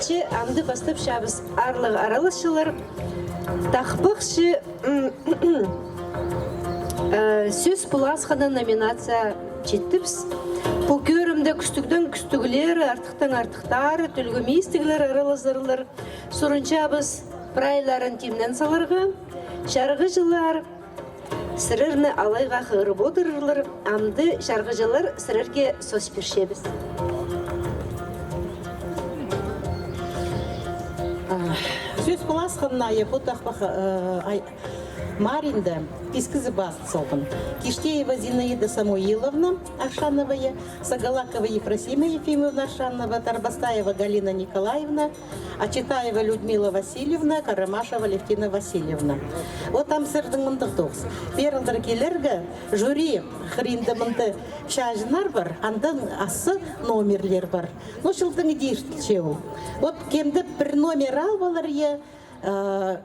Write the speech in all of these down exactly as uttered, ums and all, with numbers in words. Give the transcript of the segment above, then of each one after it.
Че амды пастапчабыс, аарлығ араласчылар. Тахпахчы, м, э, сӧс пулаасханнаң номинация читтібіс. Пу кӧрімде кӱстігдең кӱстіглері, артыхтаң артыхтары, тӱлгӱм истіглері аралазарлар. Сурынчабыс прайларын тимнен саларға. Чарғыҷылар сірерні алайға хығырып одырарлар, амды чарғыҷылар сірерге сӧс пирчебіс. А, сӧс пулаасханнаң, я, пу тахпах, э, ай, маринда пис кізі пас салған. Киштеева Зинаида Самуиловна Аршановая, Сагалакова Ефросиния Ефимовна Аршанова, Тарбастаева Галина Николаевна, Ачитаева Людмила Васильевна, Карамашева Алевтина Васильевна. Вот ам сірернің мындағ тоғыс. Пеер алдыра килерге, жюри хыринда мында чааҷыннар пар, аннаң ас номерлер пар. Ну, чылдаң иди иртілче ол. Вот кемде пір номер алып алар, я, э,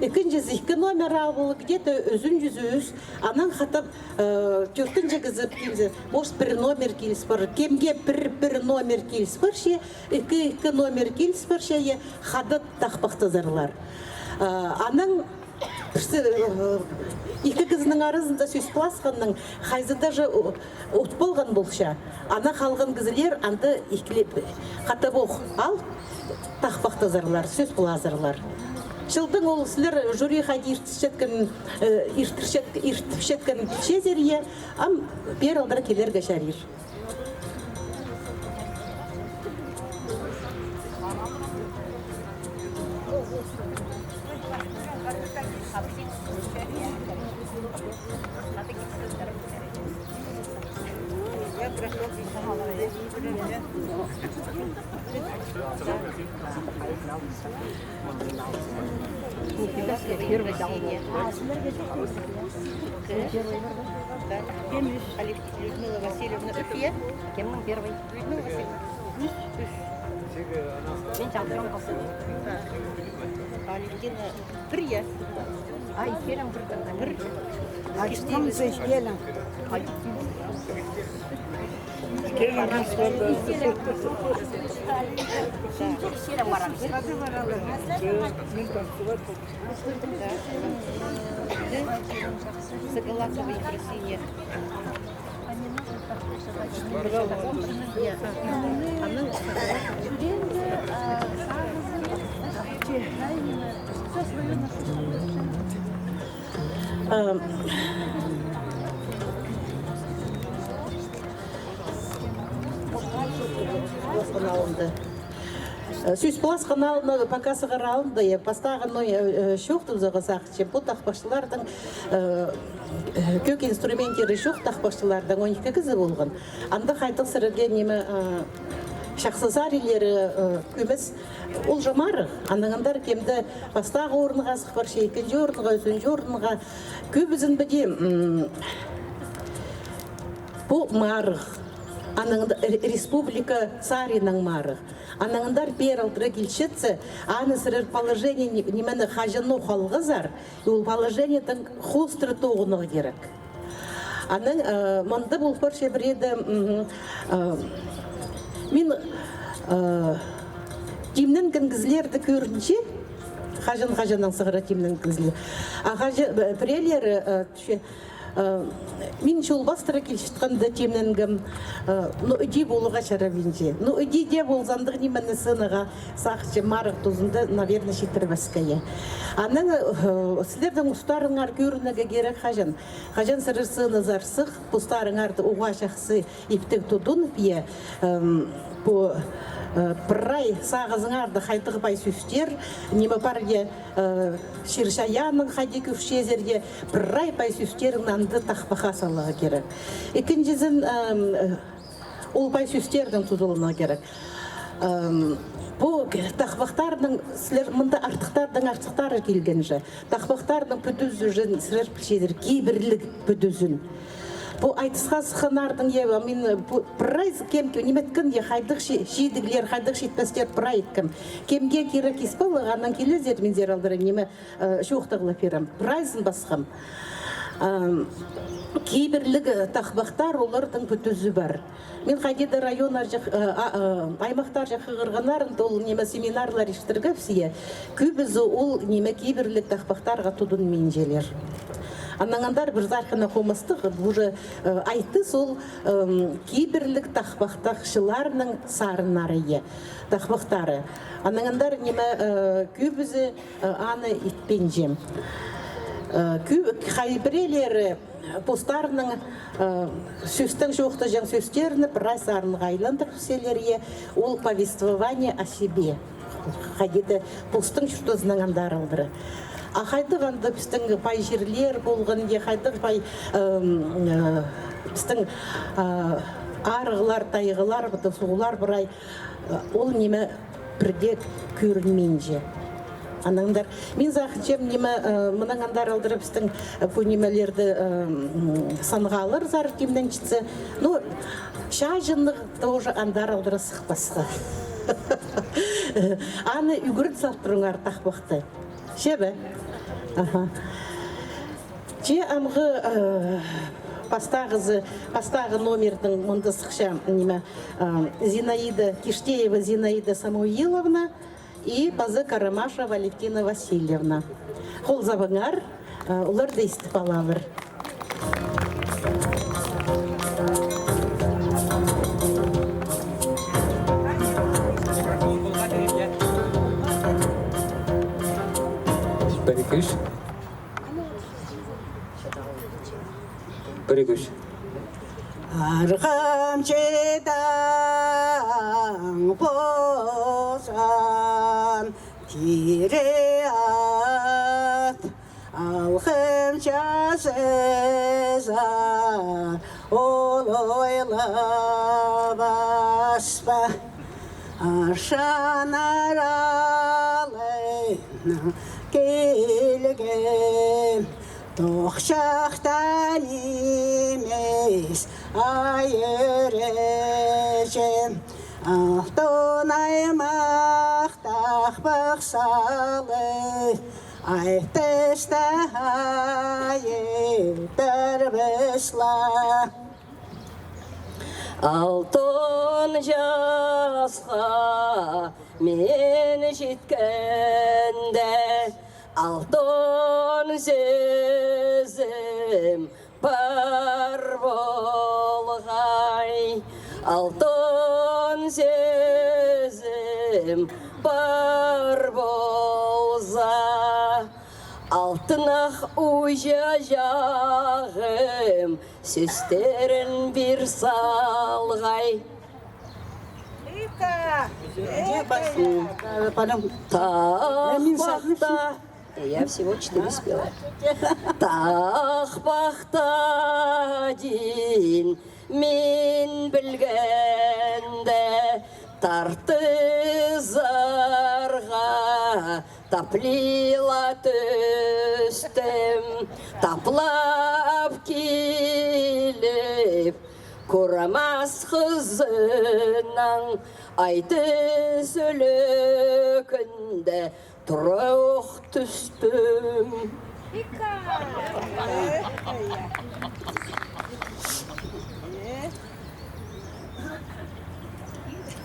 ікінҷізі ікі номер алып алар, где-то ӱзінҷізі ӱс, анаң хатап, э, тӧртінҷі кізі килзе, может, пір номер киліс парар. Кемге пір, пір номер киліс парча, ікі, ікі номер киліс парча, я, хада тахпахтазарлар. Э, анаң пірсі, э, ікі кізінің аразында сӧс пулаасханнаң хайзы даже, э, ут полған полча. Ана халған кізілер анда ікілеп, хатап ох ал, тахпахтазарлар, сӧс пулаазарлар. Чылдаң ол сірер жюри хайди иртірчеткен, э, иртірчет-, иртірчеткен чезерге, ам пеер алдыра килерге чарир. Первый. Людмила Васильевна, кем первый? Людмила Васильевна. Мен чағын. Алевтина. Пір, я? Ай, келің пір. Пір. Ачтым сыйхелің. Келің, келің. Сыгыласовый Евросиния. Сӧс пулаасханнаң алнында, пока сығар алнында, я, пастағы, ну, я, э, чоохтазарға сағынчам, пу тахпахчыларның, э, э, кӧк инструменттері чох тахпахчыларның он ікі кізі полған. Анда хайдағ сірерге ниме, э, чахсы сариннары, э, кӧмес, ол же марығ. Анаң андар кемде пастағы орынға сых парча, ікінҷі орынға, ӱзінҷі орынға. Кӧбізін піди, м, пу марығ. Анаң анда ре-, республика саринаң марығ. Анаң андар пеер алдыра килчетсе, аны сірер положение ни-, нимені хаҷанох алғазар, ол положениедең хоостыра тоғынарға кирек. Анаң, э, мында пол парча пірееде, мгм, э, мин, э, тимненген кізілерні кӧрінче, хаҷан-хаҷаннаң сығара тимненген кізілер. А хаҷа-, э, пірелері, э, тӱше, Э, мин чол пастыра килчеткенде тимненгем, э, ну, іди поларға чарабинча. Ну, іди дее полза, андағ нимені сыынаға сағынчам, марығ тузында, наверно, читірбеске, я. Анаң, э, сірернің устарыңар кӧрінерге кирек хаҷан. Хаҷан сірер сыыназар сых, постарыңарды уғаа чахсы иптіг тудынып, я, эм, пу, э, прай сағызыңарда хайдағ пай сӧстер, ниме пар, я, э, чир-чайааннаң хайди кӧрчезер, я, прай пай сӧстерін анда тахпахха саларға кирек. Ікінҷізін, эм, э, ол пай сӧстернең тузаланарға кирек. Эм, пу к-, тахпахтарның, сірер мында артыхтарның артыхтары килген же. Тахпахтарның пӱдізін сірер пілчезер, кибірліг пӱдізін. Пу айтысха сыхханнарның, я, мин, пу, прайзы кем, кем, ниме иткен, я, хайдағ чи-, чидіглер, хайдағ читпестер прай иткем. Кемге кирек ис полар, анаң килезер, мин сірер алдыра ниме, э, чоохтағлап пирем. Прайзын пасхам. Ам, кибірліг, э, тахпахтар, оларның пӱдізі пар. Мин хайди-да районнарҷа, э, а, э, аймахтарҷа хығырғаннарым, ол ниме семинарлар иртіргебіс, кӧбізі ол ниме кибірліг тахпахтарға тудынминчалар. Анаң андар пір сархына хомастығ, уже, э, айтыс ол, эм, кибірліг тахпахтағҷыларның сарыннары, тахпахтары. Анаң андар ниме, э, кӧбізі, э, аны итпинче. Э, кӧ-, хай пірелері постарының, э, сӧстең чоохтаҷаң сӧстерін прай сарынға айландырып салар, ол повествование о себе. Хайди-да постың чуртазынаң андар алдыра. А хайдағ анда пістің пай чирлер полған, е хайдағ пай, эм, э, пістің, а, арығлар, тайғалар, піті суғлар прай, э, ол ниме пірдее кӧрінминче. Анаң андар, мин сағынчам, ниме, э, мынаң андар алдыра пістің, э, пу нимелерді, э, м, санға аларзар тимненчетсе. Ну, чаҷыннығ тоже андар алдыра сыхпасха. Аны ӱгрен сал турыңар тахпахты. Че бе? Аха. Че амғы, э, пастағызы, пастағы номернің мында сыхча, ниме, э, Зинаида Киштеева, Зинаида Самуиловна и паза Карамаша Валентина Васильевна. Хол сабыңар, э, оларды истіп алабыр. Пір-ікі-ӱс. Пір-ікі-ӱс. Арғам чидаң позан тире ат, алғым чазызар ол ойлабаспа. Аршаннар алынып килген, тохчахта нимес айырҷаң, алтон аймах тахпах салып, айтыста айыптарбысла. Алтон часха мин читкенде, алтон сӧзім пар полғай. Алтон сӧзім пар полза, алтынах уҷаҷағым сӧстерін пир салғай. Ика! Ика! Тахпахта. Я всего четыре спела. Тахпахта тиин мин пілгенде, тартызарға тапли ла тӱстім, таплап киліп, Курамас хызынаң айтыс ӱлӱкӱнде тура ох тӱстім.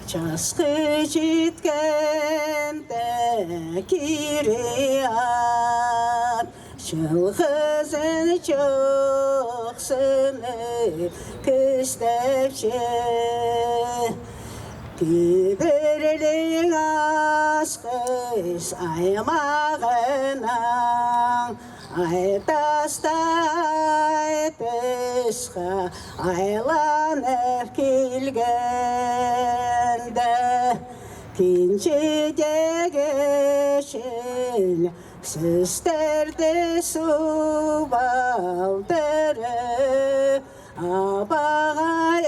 Часхы читкенде кире ат, чылғызын чохсынып кӱстепче. Кибірліг Асхыс аймағынаң ай тастай тысха айланып килгенде, кинҷідегі чіли сӧстерді суп алдырып, абағай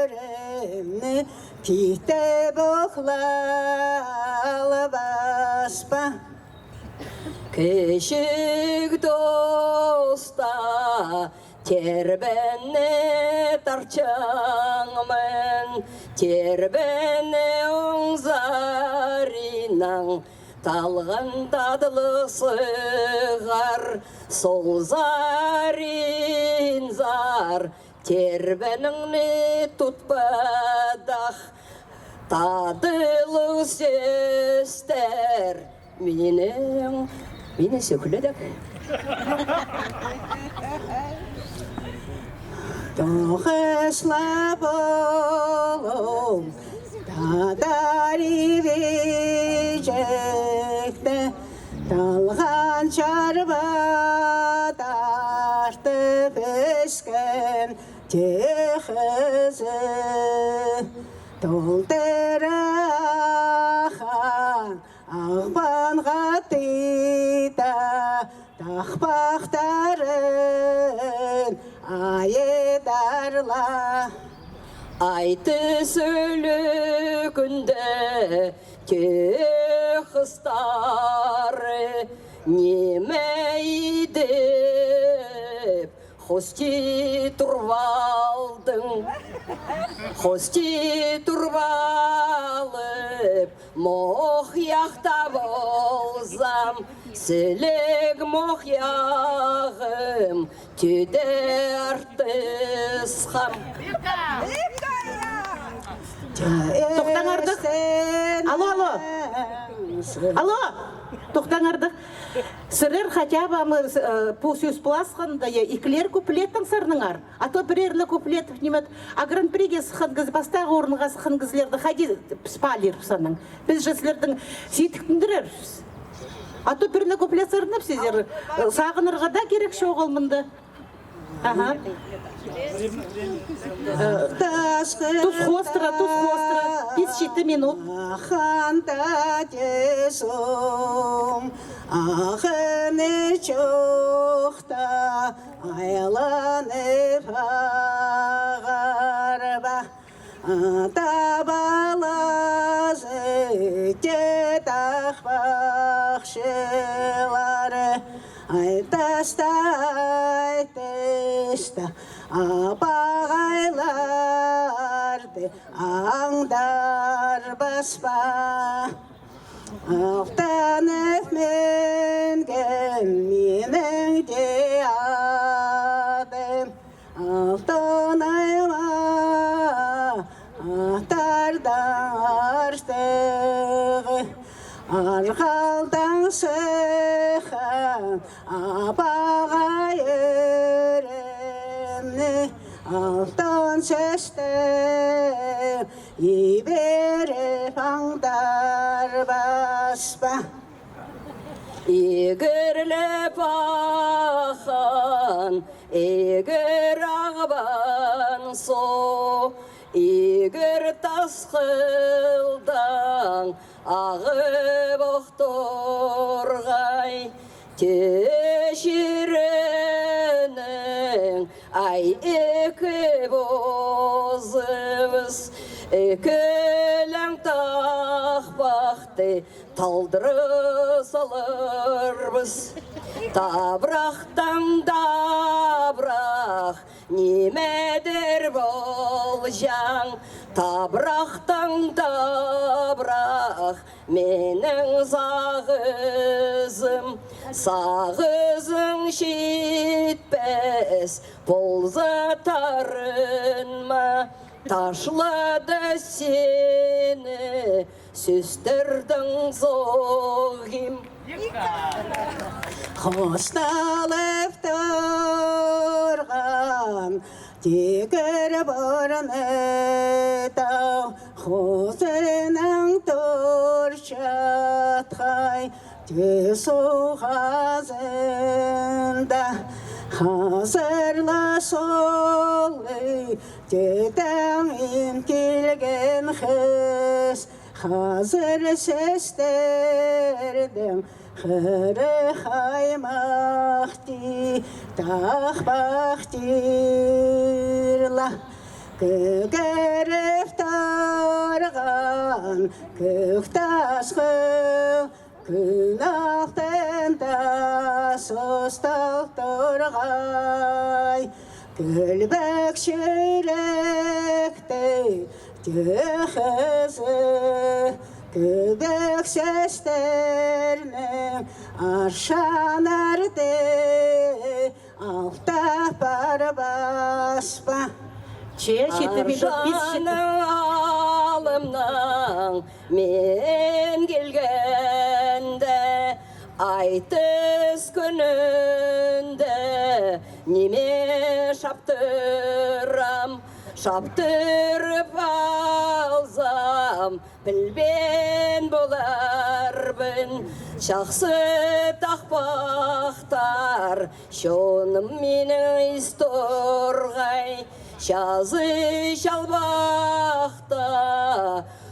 ӧремні титтеп охлабаспа. Кічіг туста тербене тартчаң мин, тербене оң саринаң Талған татлығ сығар, сол саринзар, тербеніңні тутпадах, татлығ сӧстер. Минің, мині сӧкледек. Тоғысла полым, тадар ибіҷекті, талған чарба тартып ӧскен тӧӧ хызы. Толдыра ахан Ағбанға тыйда тахпахтарын айыдарла. Айты сӱлӱкӱнде тӧӧ хыстары ниме идіп, хости турып алдың, хости турып алып, мохйахта ползам, сіліг мохйағым тӧде артысхам. Тохтаңардых. Алло, алло. Алло. Тохтаңардых. Сірер хотя бы, ам, э, пу сӧс пыласханда, я, ікілер куплеттең сарнаңар. А то пірер ле куплет, ниме, а гран-приге сыххан кізі, пастағы орынға сыххан кізілерді хайди піс паалирбыс анаң. Піс же сілернің сидіктіндірербіс. А то пір ле куплет сарнапсызар, э, сағынарға даа кирек чоғыл мында. Аха. Э, тус хоостыра, тус хоостыра. Пис-читі минут. Аханда тесум, ағыны чохта айланып ағарба. Ата палазы тее тахпахчылары, ай таста, ай таста, апағайларды аңдарбас па? Алтанып мӱнген минің дее адым. Алтын айлап аттардаң артығы, арғалдаң сыххан апағай ӧремні алтын сӧстең иберіп аңдарбас па? Игірлеп аххан, игір Ағбан соо, игір Тасхылдаң ағып ох турғай. Тӧӧ чирінең ай ікі позыбыс, ікілең тахпахты талдыра саларбыс. Табырахтаң табырах, ниме-дір полҷаң, табырахтаң табырах, минің сағызым. Сағызың читпес полза, тарынма, ташлады сині сӧстернің соғым. Хосталып турған тигір Пурнытау хозының турчатхай тӧӧ суғ хазында, хазырлас олы тӧӧ таңын килген хыс. Хазыр сӧстернің хырых аймахти тахпахтирла. Кӧгеріп турған кӧк Тасхыл, кӱн алтында состал турғай. Кӧлбек чӱректі тӧӧ хызы Кӧдік сӧстернең аршаннарды алтап парбаспа. Че, читі минут, пис читі. Аршанның алныннаң мин килгенде, айтыс кӱнінде ниме чаптырам, чаптырып алзам, пілбеен поларбын. Чахсы тахпахтар, чоным минің ис турғай, чазы чалбахта,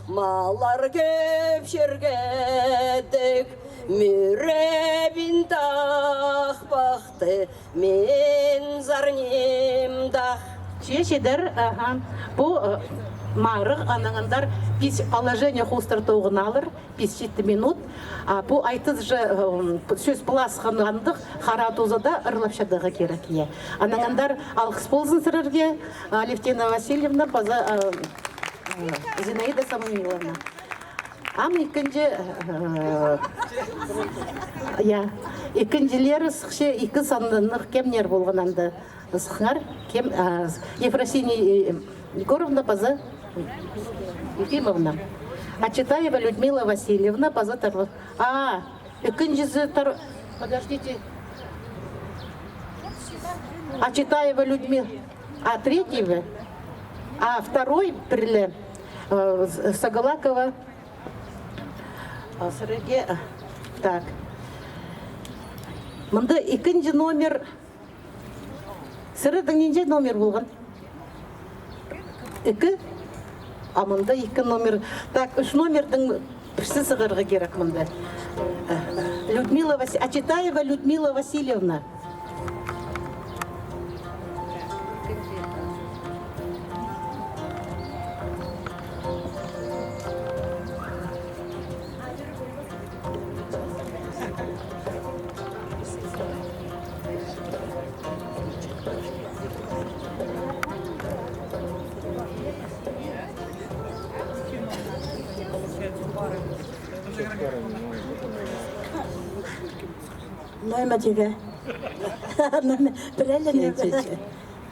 маллар кӧп чӧргедік, мӱребин тахпахты мин сарнимдах. Че, чидер, аха. Пу, э, марығ, анаң андар пис положение хоостыра тоғыналар, пис читі минут. А пу айтыс же, э, м, сӧс пыласхан андағ, хара тузада ырлап чадарға кирек, е. Анаң андар алғыс ползын сірерге, Алевтина Васильевна, паза, э, э, Зинаида Самойловна. Ам ікінҷі, э, я, ікінҷілері сыхча, ікі саннығ кемнер полған анда. Сыхыңар, кем, а, Ефросиния, э, Егоровна паза Ефимовна. Ачитаева Людмила Васильевна паза Тарва-, а, ікінҷізі Тар-, подождите. Ачитаева Людмила, а, третьего, а, второй пірле, э, С-, Сагалакова. А, сірерге, а, так. Мында ікінҷі номер. Сірернің нинҷе номер полған? Ікі? А мында ікі номер. Так, ӱс номернің пірсі сығарға кирек мында. Э, Людмила Вас-, Ачитаева Людмила Васильевна. Нойма тиге. Нойма. Піреле не. Че, че,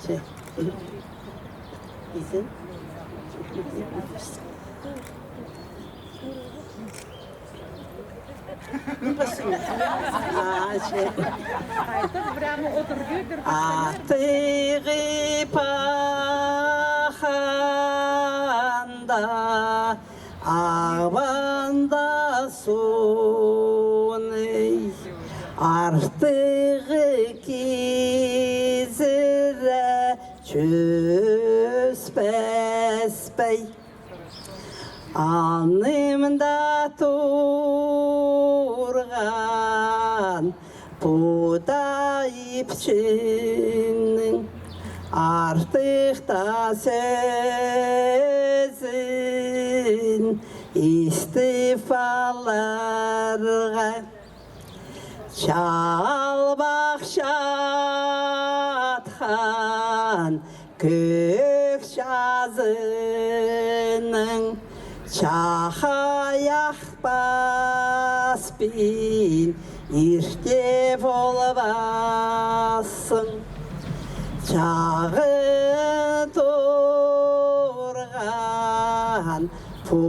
че. Изен. А, че. Атығып ахханда, Ағбанда суны артығы кизіре чӧспеспей. Алнымда турған пу даа ипчінің артых таа сӧзін истіп аларға. Чалбах чатхан кӧк чазының чахайах паспин иртте полбассың. Чағын турған пу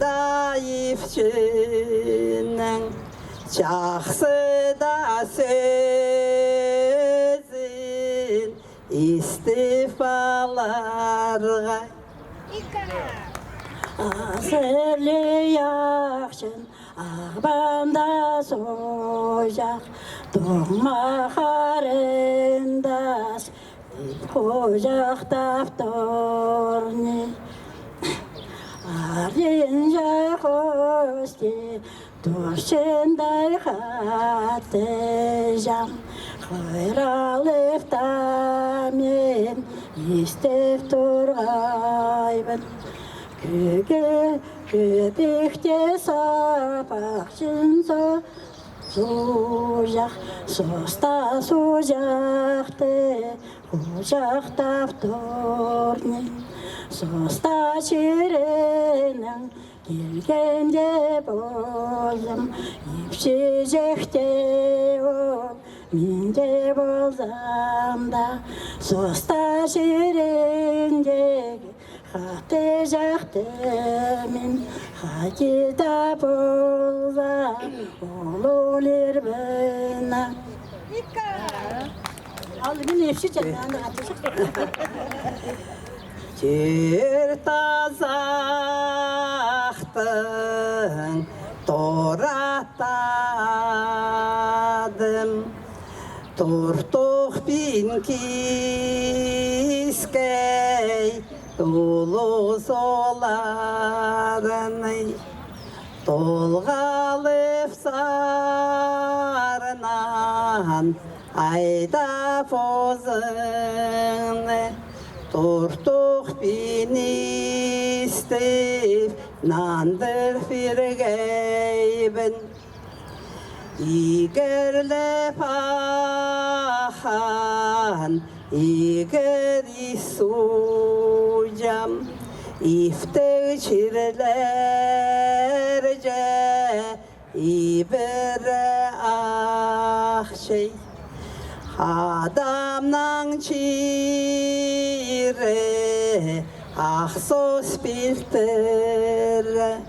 даа ипчінің чахсы даа сӧзін истіп аларға. Азылы ахчан Ағбанда созах, тоңма харындас, хоҷахтап тур ни. Аринҷа хости турчындай хатыҷаң, хыралып та мин истіп турғайбын. Кӧгі кӧбікте сапахчын со-, созах, соста созахты хоҷахтап тур ни. Соста чирінің Килгенде позым ипчіҷек тее ол, мин дее ползам даа, соста чиріндегі хатты чахты мин, хайди даа полза, ол ӧлер мына. Ал мин ипчі чарнаанда хатты чахты. Тӧрт азахтың торатадым, тортох пин кискей тулус оларны. Толғалып сарнаан айдап позыңны, тортох пин истіп, нандыр пиргейбін. Игерлеп аххан игі ис суҷам, иптіг чирлерҷе ибіре ахчай. Адамның чирі ах сос пилтіре,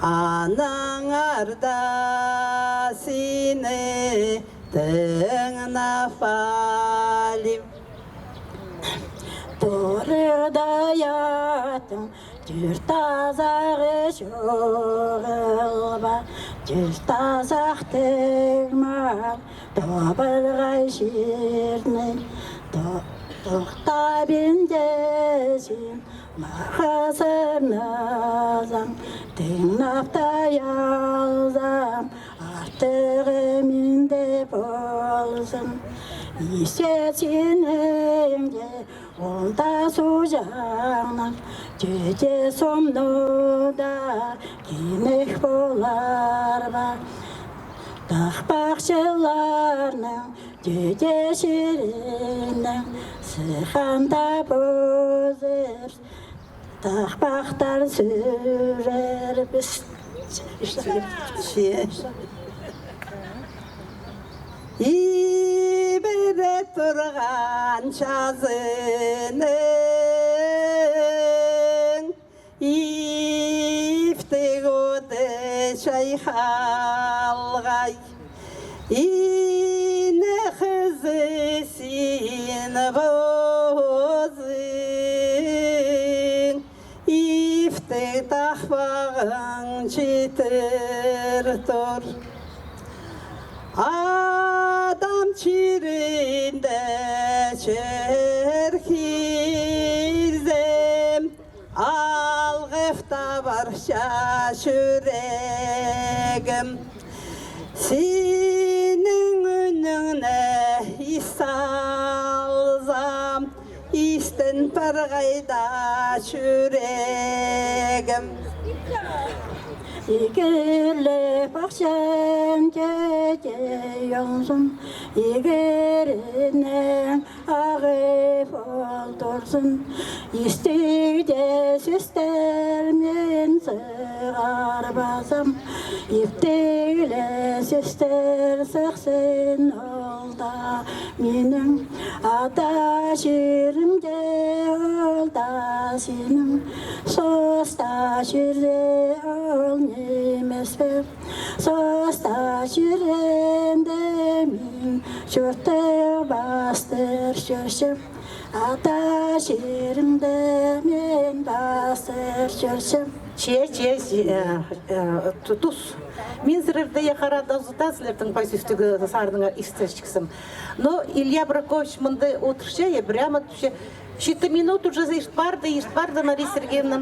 аннаңар даа сині тыңнап алим. Турығдай аттың тӧрт азағы чоғыл ба, тӧрт азахтығ мал тобылғай чирні то-, тохтабин дезін, мағаа сырназаң, тыңнап тай алзам, артығы минде ползын. Исе синің де ол даа суҷаңнаң тӧде сомны даа кинек полар ба? Тахпахчыларның тӧде чирінең сыхханда позып, тахпахтар сӱрербіс. Ибіре турған чазының иптіг оды чайхалғай. Ине хызы син позың, иптіг тахпағың читір тур. Адам чирінде чӧр килзем, алғып табарча чӱрегім. Синің ӱніңні ис алзам, истен парғай даа чӱрегім. Игерлеп ахчаң тӧде оңзын, игерінең ағып олтырзын. Истіг дее сӧстермен сығарбазам, иптіг ле сӧстер сыхсын ол даа минің. Ада чирімде ол даа синің, соста чирде ол нимес пе? Соста чирінде мин чуртты пастыр чӧрчем, ада чирімде мин пастыр чӧрчем. Че, че, че, э, э, ту-, тус. Мин сірерді, я, хараа даа узата, сірернің пай сӧстіг сарыныңар истерҷіксім. Но Илья Бракович мында одырча, я, прямо тіпче, читі минут уже ирт парды, ирт парды, Мария Сергеевна.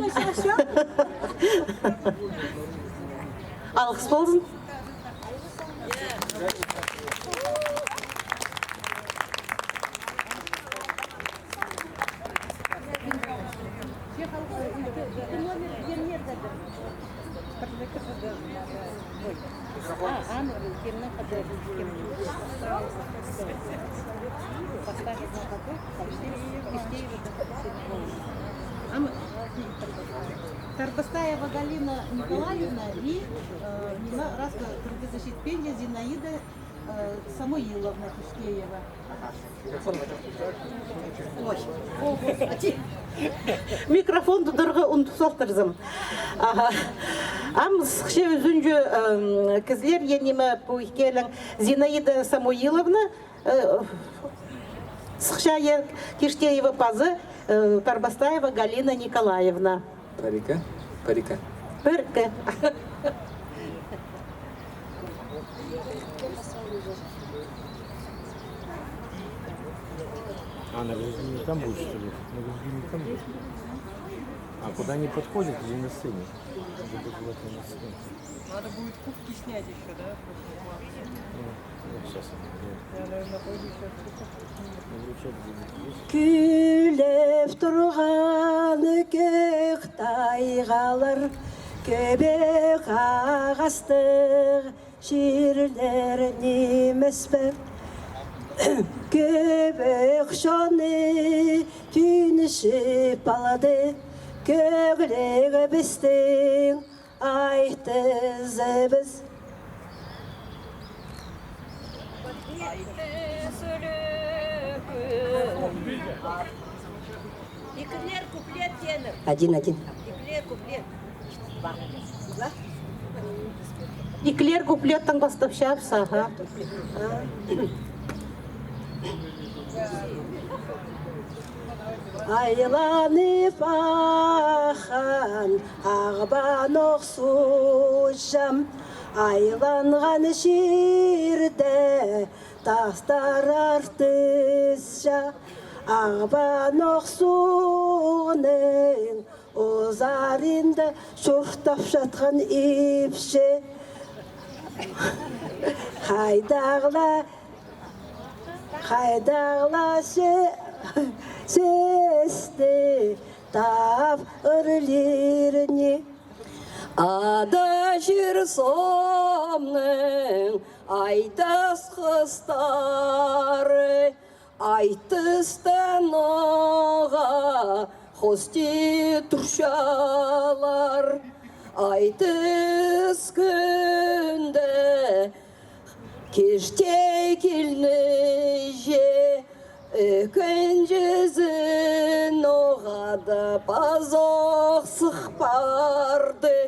Алғыс ползын. Ам Тарбастаева Галина Николаевна и, э, ниме, раз кіргізі читпинче, Зинаида, э, Самойловна Киштеева. Ой, о, Господи. Микрофон тударға унтып салтырзым. Аха. Ам сыхча ӱзінҷі, эм, кізілер, я ниме, пу іккелең Зинаида Самойловна, э, сыхча, я, Киштеева паза, э, Тарбастаева Галина Николаевна. Парика? Парика. Парика. А, на грузовиках будет, что ли? На грузовиках будет. А куда они подходят, или на сцене? Надо желательно на сцене. Надо будет кубки снять ещё, да? Ну, ну, сейчас. Я, наверное, пойду сейчас кубки сниму. Ну, вручать будут. Кӱлеп турған кӧк тайғалар, кӧбек ағастығ чирлер нимес пе? Кӧбек чоны тӱнчіп алды, кӧгліг пістің айтызыбыс. Айтыс ӱлӱкӱн. Ікілер куплет тееннер. Один, один. Ікілер куплет. Ікілер куплеттең пастапчабыс, аха. Айланып аххан Ағбан ох суғҷам, айланған чирде тастар артысча, Ағбан ох суғның узарында чуртап чатхан ипчі. Хайдағ ла, хайдағ ла се-, сесті тап ырлирни. Ада чир сомның айтыс хыстары, айтыстаң ноға хости турчалар. Айтыс кӱнде Киштей килнінҷе, ікінҷізі ноға даа пазох сых парды.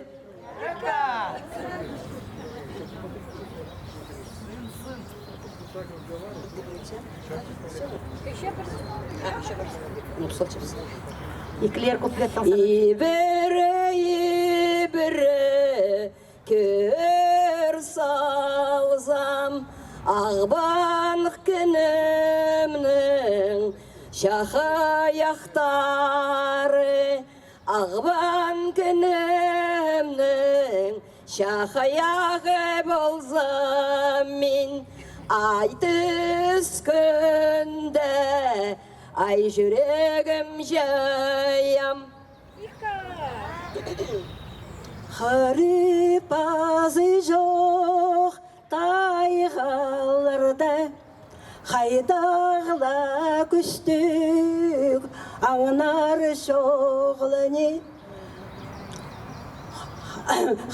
Ибіре, ибіре кӧр салзам, Ағбан кінімнің чахайахтары, Ағбан кінімнің чахайағы ползам, мин айтыс кӱнде ай чӱрегім чаям. Хыры-пазы чох тайғаларда хайдағ ла кӱстіг аңнар чоғыл ни.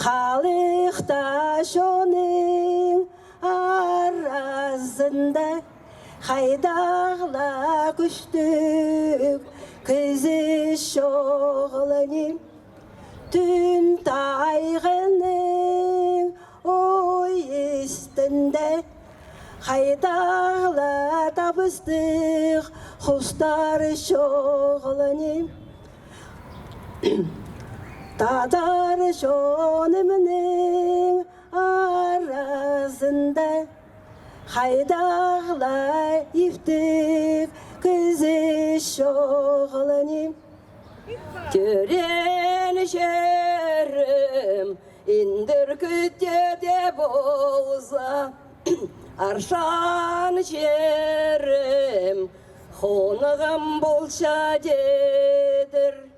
Халыхта чонның аразында хайдағ ла кӱстіг кізі чоғыл ни. Тӱн тайғаның ой істінде хайдағ ла табыстығ хустар чоғыл ни. Тадар чонымның аразында хайдағ ла иптіг кізі чоғыл ни. Тӧреен чирім Индіркі тее полза, аршан чирім хонығым полча тидір.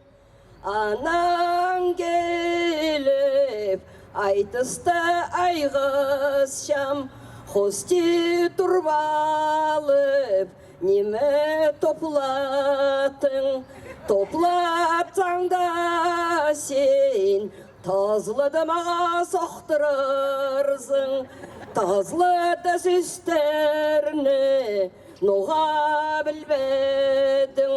Анаң киліп, айтыста айғасчам, хости турып алып, ниме топлаттың? Топлапсаң даа син, тазылығды мағаа сохтырарзың, тазылығда сӧстерні ноға пілбедің.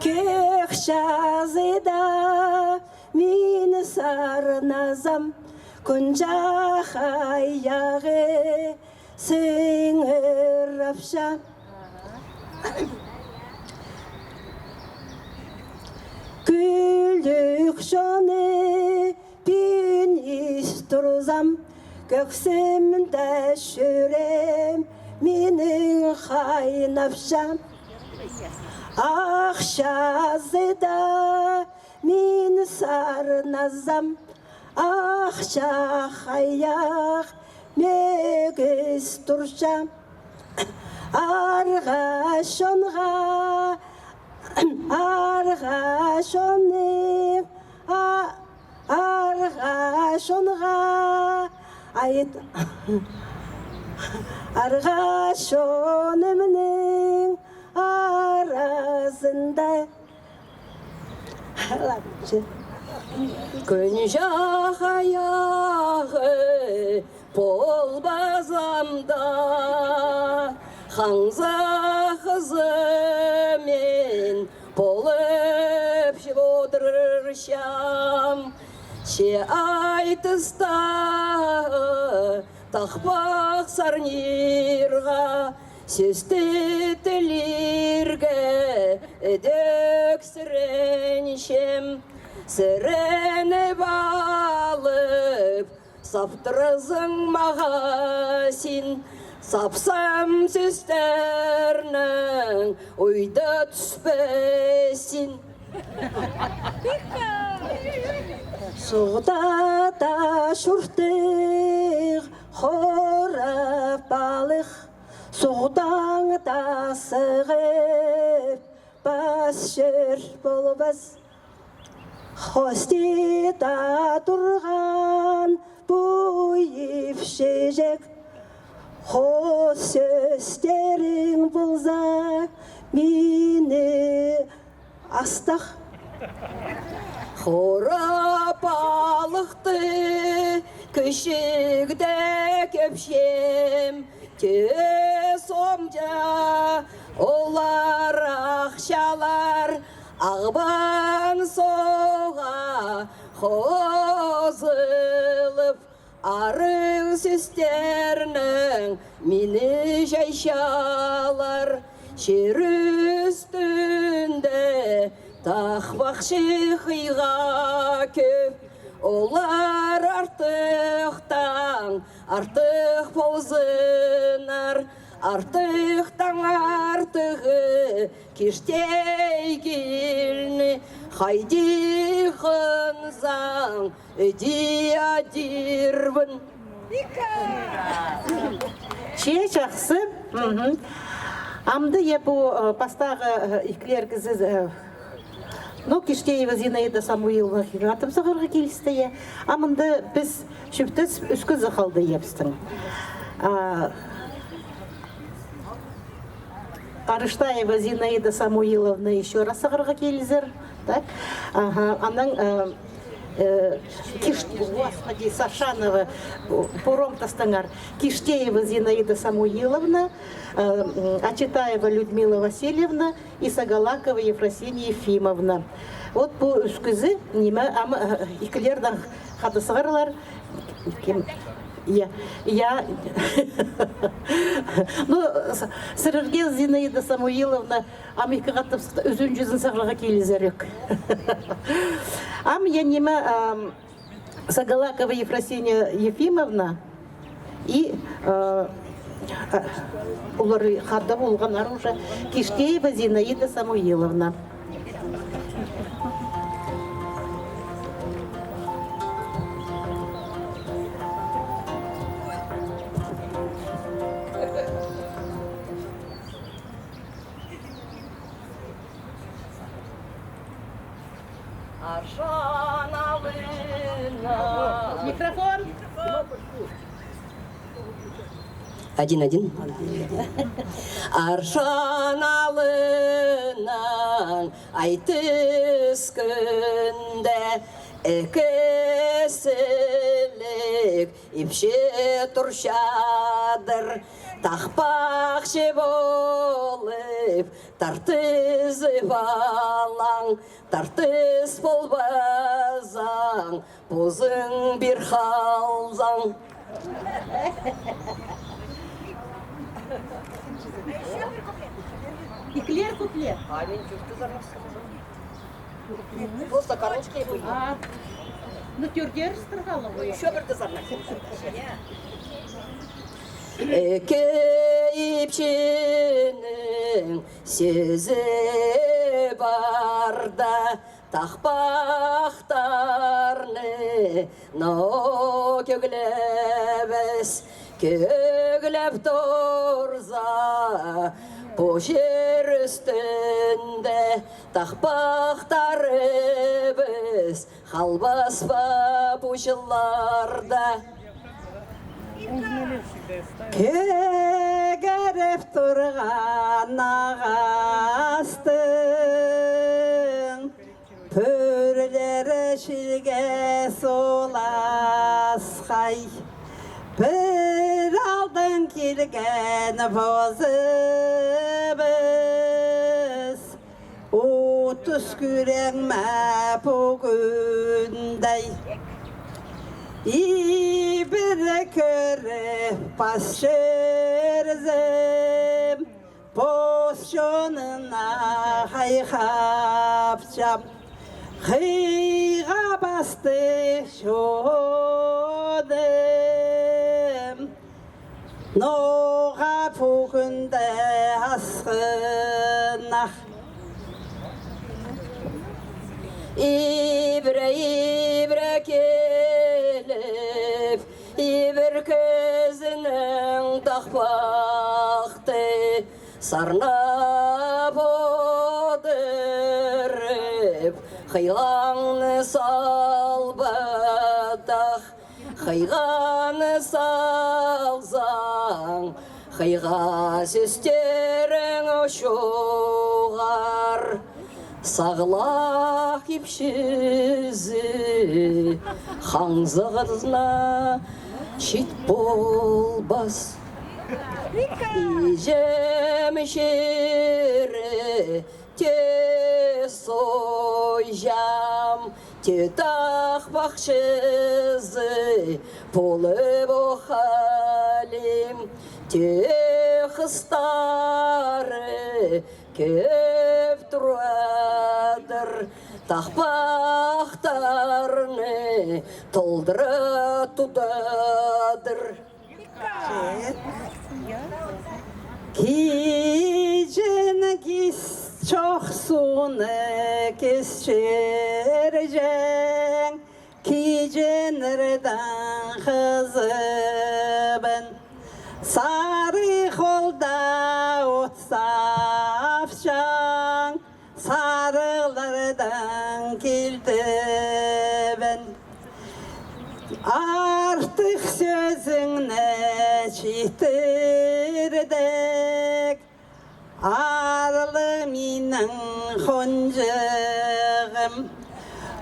Кӧк чазыда мин сарназам, кӱн чахайағы сыңырапча. Кӱлӱк чоны пӱӱн ис турзам, кӧксімде чӱреем минің хайнапча. Ах чазыда мин сарназам, ах чахайах мӧк ис турча. Арға чонға, арға чоным, а, арға чонға айт, арға чонымның аразында. Кӱн чахайағы полбазам даа, ханза хызы мин полып одырчам. Че айтыстағы тахпах сарнирға, сӧсті тілирге ідӧк сіренчем. Сіреніп алып, саптырзың мағаа син, сапсам сӧстернің ойда тӱспезін. Суғда даа чуртығ хорапалых, суғдаң даа сығып пас чӧр полбас. Хости даа турған пу ипчіҷек, хос сӧстерің полза, мині астах. Хорапалыхты кічігде кӧпчем, тӧс омҷа олар ахчалар, ағбан соға хозылып, арығ сӧстернең мині чайчалар. Чир ӱстӱнде тахпахчы хыйға кӧп, олар артыхтаң артых ползыннар, артыхтаң артығы Киштей килні хайди хынзаң, іди адирбын. Че, чахсы. Мгм. Амды, я, пу, э, пастағы, э, ікілер кізі, э, ну, Киштеева Зинаида Самуиловна хығатып сығарға килісті, я. Амды піс чӱптес ӱс кізі халды, я, пістің. А, Арыштаева Зинаида Самуиловна ещё раз сығарға килізер. Так? Ага, анаң, э, э, Киш-, Господи, Сашанова, пу-, пурам тастаңар. Киштеева Зинаида Самуиловна, э, м, Ачитаева Людмила Васильевна и Сагалакова Ефросиния Ефимовна. Вот пу ӱс кізі, ниме, ам, э, ікілердең хада сығарлар. Кем? Я, я. Ну, с-, сірерге, Зинаида Самуиловна, ам ікі хатап сыхта, ӱзінҷізін сығарға килізер ӧк. Ам, я, ниме, ам, Сагалакова Ефросиния Ефимовна и, э, э, олар хада полғаннар уже, Киштеева Зинаида Самуиловна. Аршан алнында. Микрофон. Один, один. Аршан алнындаң ай тӱскенде, ікі сіліг ипчі турчадыр. Тахпахчы полып, тартызып алаң, тартыс полбазаң, позың пир халзаң. Ікілер куплет. А, мен чуртты зарнасым. Просто карточка и были. А, ну, тӧрдер строкалы. Ну, ещё пір де зарнасым. Ікі ипчінің сӧзі парда, тахпахтарны ноо кӧглебіс, кӧглеп турза, пу чир ӱстӱнде тахпахтарыбыс халбас па пу чылларда? Кӧгеріп турған ағастың пӱрлері чилге суласхай, пір алдаң килген позыбыс. Утыс кӱрең ме пӱгӱнде ибіре кӧріп пас чӧрзем, пос чонына хайхапчам, хыйға пасты чоным. Ноға пӱгӱнде асхынах. Ибіре-ибіре киліп, ибір кізінің тахпахты сарнап одырып, хыйғаңны салбадах. Хыйғаны салзаң, хыйға сӧстерің чоғар. Сағлах ипчізі хаңзығызына чит полбас. Иҷем чирі тӧс ойҷам, тӧ тахпахчызы полып ох халим, тӧ хыстары кӧп турадыр, тахпахтарны толдыра тудадыр. Киҷен кис чох суны кисчерҷең, киҷеннердең хызыбын, сарығ холда от сапчаң. Сарығлардаң килдібін. Артых сӧзіңні читірдік, аарлығ минің хонҷығым,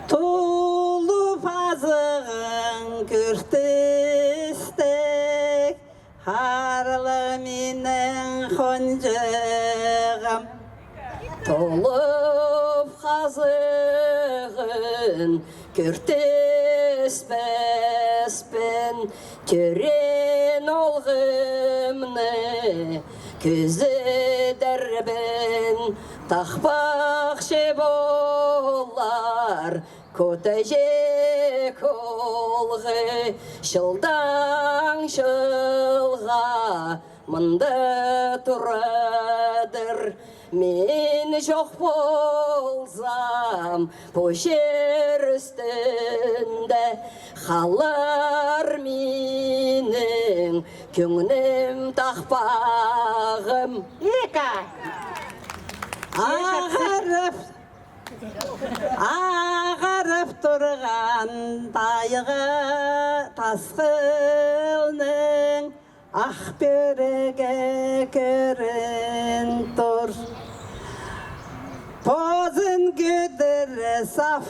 тулуп азығың кӧртістік. Аарлығ минің хонҷығым. Тулуп хазығын кӧртіспеспін, тӧреен оолғымны кӧзідербін, тахпахчы полар. Кӧтеҷек оолғы чылдаң чылға мында турадыр. Мин чох ползам, пу чир ӱстӱнде халар минің кӧңнім тахпағым. Ікі. Ағарып Ағарып турған тайға тасхылның Ах пӧріге кӧрін тур. Позын кӧдіре сапханың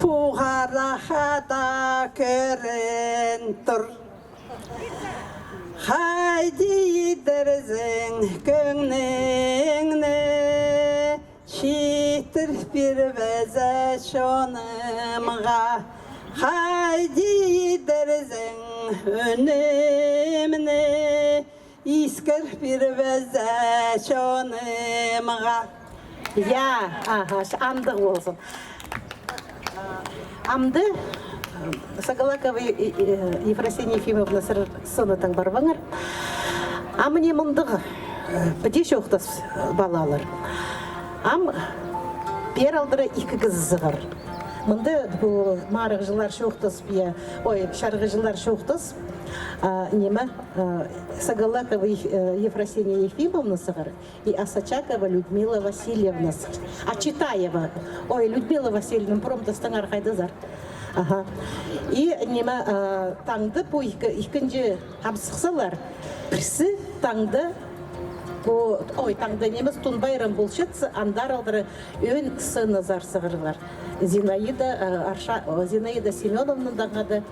пу харахха даа кӧрін тур. Хайди идерзің кӧңніңні, читір пирбезе чонымға. Хайди идерзің ӱнімні, искір пирбезе чонымға. Я, аха, андағ ползын. Амды, э, Сагалакова, э, э, Ефросиния Ефимовна, сірер сценадаң парбаңар. Ам мына мындағ, э, піди чоохтас, э, палалар. Ам пеер алдыра ікі кізі сығар. Мында пу марығҷылар чоохтас, пе, ой, чарғыҷылар чоохтас, а, ниме, э, Сагалакова Еф-, э, Ефросиния Ефимовна сығар. И Асачакова Людмила Васильевна. А, Читаева. Ой, Людмила Васильевна, промтастаңар хайдазар. Аха. И ниме, а, таңда пу ікі, ікінҷі ам сыхсалар. Пірсі таңда пу, ой, таңда нимес, Тун пайрам полчатса, андар алдыра ӧӧн сценазар сығарлар. Зинаида, а, Арша-, о, Зинаида Семёновнадаң хада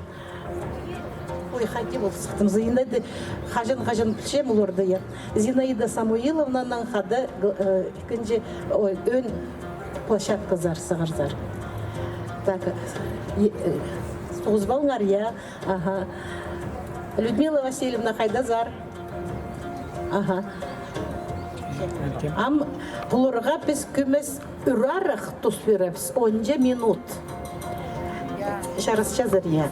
Ой, хайди полып сыхтым. Зинаида, хаҷан-хаҷан пілчем оларды, я. Зинаида Самуиловнанаң хада, э, ікінҷі, ой, ӧӧн площадказар сығарзар. Так, э, э, тоғызып алыңар, я. Аха. Людмила Васильевна, хайдазар? Аха. Ам пуларға піс кӧмес ӱр арах тус пирербіс, онҷа минут. Чарасчазар, я.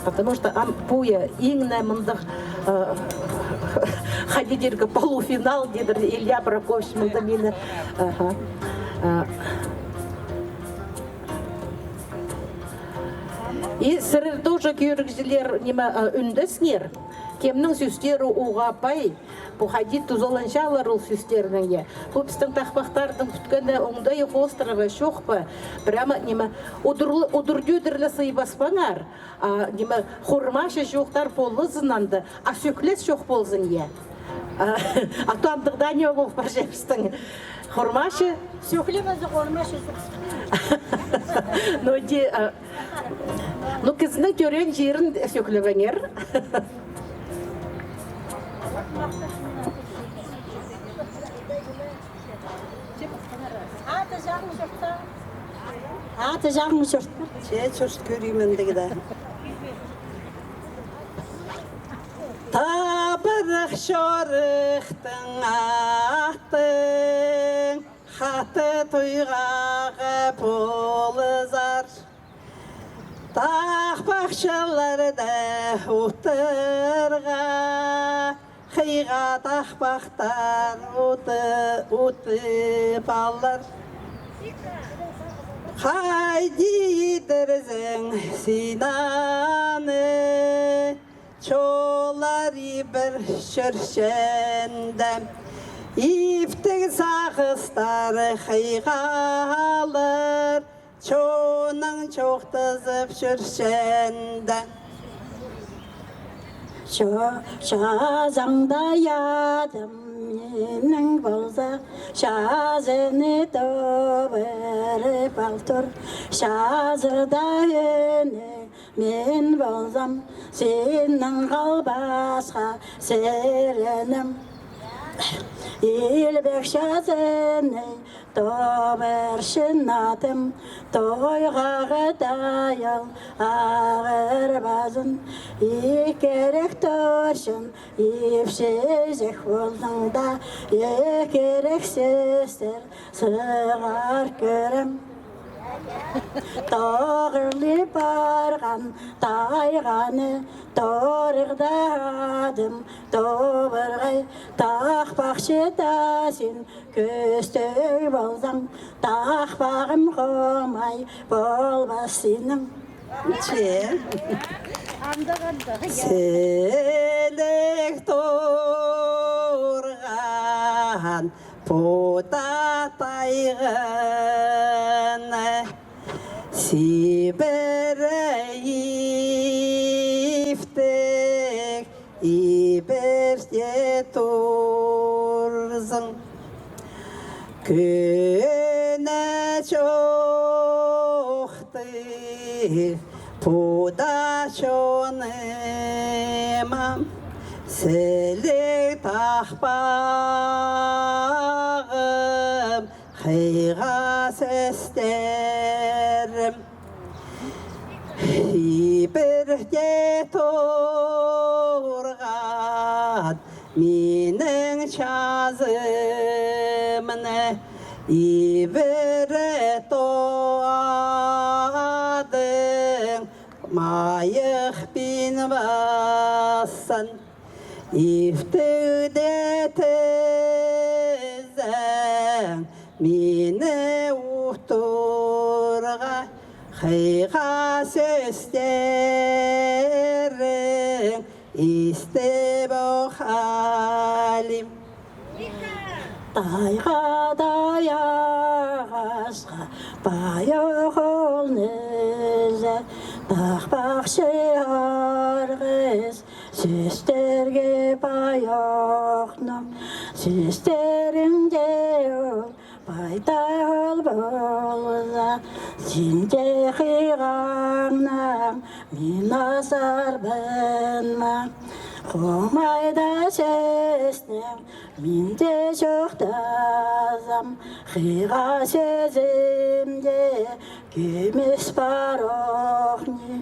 Потому что ам пу, я, иң не мындағ, э, хайди тирге, полуфинал, тидір Илья Прокопьевич, мында мині. Аха. Э, и сірер тоже, кӧрігҷілер, ниме, э, ӱндесіңер. Кемнің сӧстері уғаа пай, пу хайди тузаланчалар ол сӧстернең, я. Пу пістің тахпахтарның пӱткені оңдайы хоостыра ба, чох па? Прямо, ниме, удур-, удур-тӧдір ле сыйбаспаңар. А, ниме, хормачы чоохтар полызын анда, а сӧклес чох ползын, я. А, а то андағ даа ниме пол парча пістің. Хормачы. Сӧклемезі хормачы чох. Ну, де, а, ну, кізінің тӧреен чирін сӧклебеңер. Аты чағын чуртта. Аты чағын чуртта. Че чурт кӧрим андағ даа. Табырах чорыхтың аттың хаты тойғағы полызар. Тахпахчылар даа утарға, хыйға тахпахтар уты-, утып алар. Хайди идерзің син аны, чоллар ибіре чӧрчеңде, иптіг сағыстар хыйға алар, чоннаң чоохтазып чӧрчеңде. Чо-, чазаңда адым минің полза, чазыны тобырып ал тур, чазыда ӧӧні мин ползам, синнең халбасха сиренем. Илбек чазыны тобырчаң адым, тойғағы тайыл ағырбазын. Икірек турчаң ипчізек ползаң даа, икірек сӧстер сығар кӧрем. Тоғынып парған тайғаны торығда адым тобырғай, тахпахчы даа син кӧстіг ползаң, тахпағым хомай полбас синің. Че. Сіліг турған пу тайғаны сибірейіп Пу даа чоныма сіліг тахпағым, хыйға сӧстерім. Ибірде турған минің чазымны ибіре тоғадың, майых пин пассан. Иптігде тізең мині утурға, хыйға сӧстерің истіп ох алим. Тайға, тайағасха, пайох ол низе, тахпахчы арғыс, сӧстерге пайохның сӧстерінде ол. Пайда ол полза, синде хыйғаңнаң мин азарбын ма? Хомайда сӧснең минде чох тізем, хыйға сӧзімде кӧмес пар ох ни.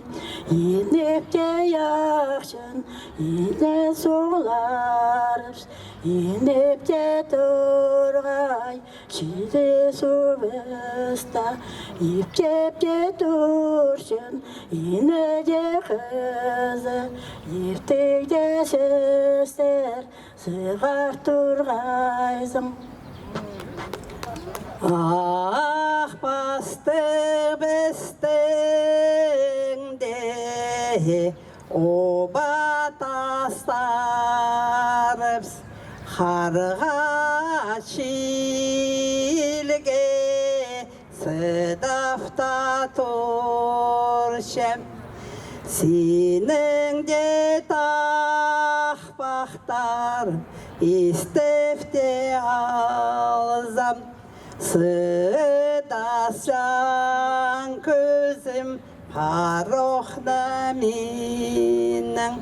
Иніп те яхчын, ине суғларыбыс, иніп те турғай, чиде субыста, иптеп те турчын, ине де хызы, иптігде сӧстер сығар турғайзың. Ах пастығ пістің де оба тастарыбыс, харға чилге сыдап та турчам. Синің де тахпахтар истіп те алзам, сыдасчаң кӧзім пар ох на минің.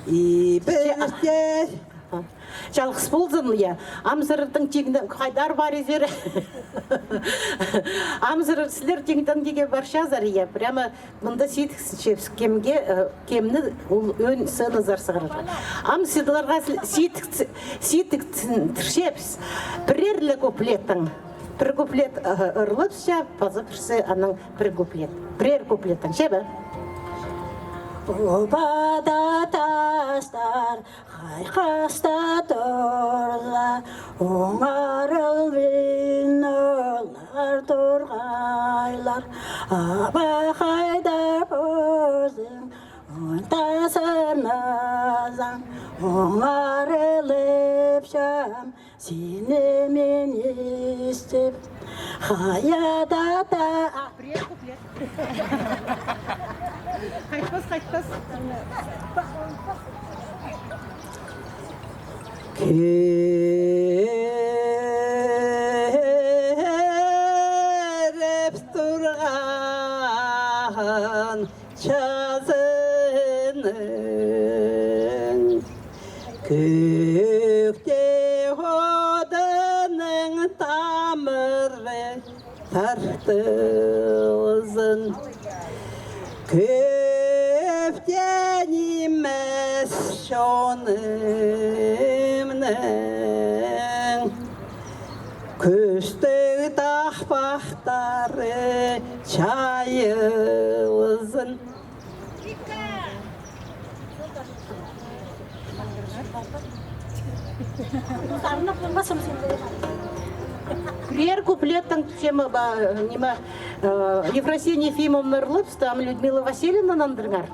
Ибірде. Чалғыс ползын, я. Ам сірернің тиңнең хайдар парирзар. Ам сірер, сірер тиңнең тиге парчазар, я. Прямо мында сидіксінчебіс, кемге, э, кемні ол ӧӧн сценазар сығарар. Ам сыйларға сіл-, сидік-, сидіксіндірчебіс. Пірер ле куплеттең. Пір куплет, э, ырлапча, паза пірсі анаң пір куплет. Пірер куплеттең, че бе? Обада тастар хайхаста турла, оңарылбин олар турғайлар. Аба, хайда позың, онда сырназаң, оңарылып чам, сині мин истіп, хаяда та. А, пірер куплет. Хайтпас, хайтпас. Кӧріп турған чазының кӧкте одының тамыры тартылзын. Кӧптең нимес чонымның кӱстіг тахпахтары чайылзын. Пірер куплеттең тема ба, ниме, э, Ефросиния Ефимовна ырлапча, ам Людмила Васильевна нандырыңар.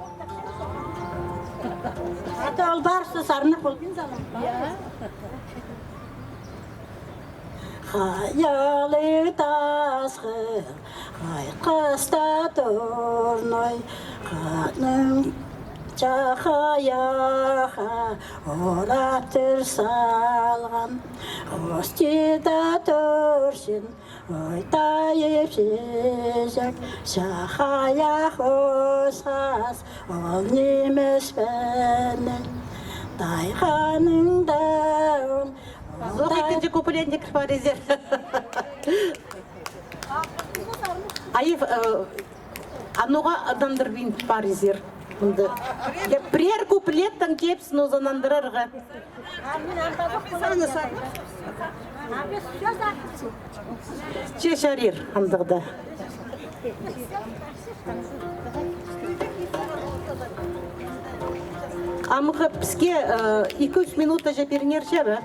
Ата ол парса сарнап полған залым. Хайалығ тасхыл хайхаста турной, хатның чахайаха орап тыр салған. Хости да турчын Ой, тайып чиҷек, чахайах осхас, ол нимес пенің тайғаныңда. Ол ікінҷі куплетіне кір паризар. Айып, э, анаға нандырбин паризар. Мында. Я пірер куплеттең кепсін уза нандырарға. Че чарир андағда. Амғы піске, э, ікі-ӱс минута че пиріңер чара.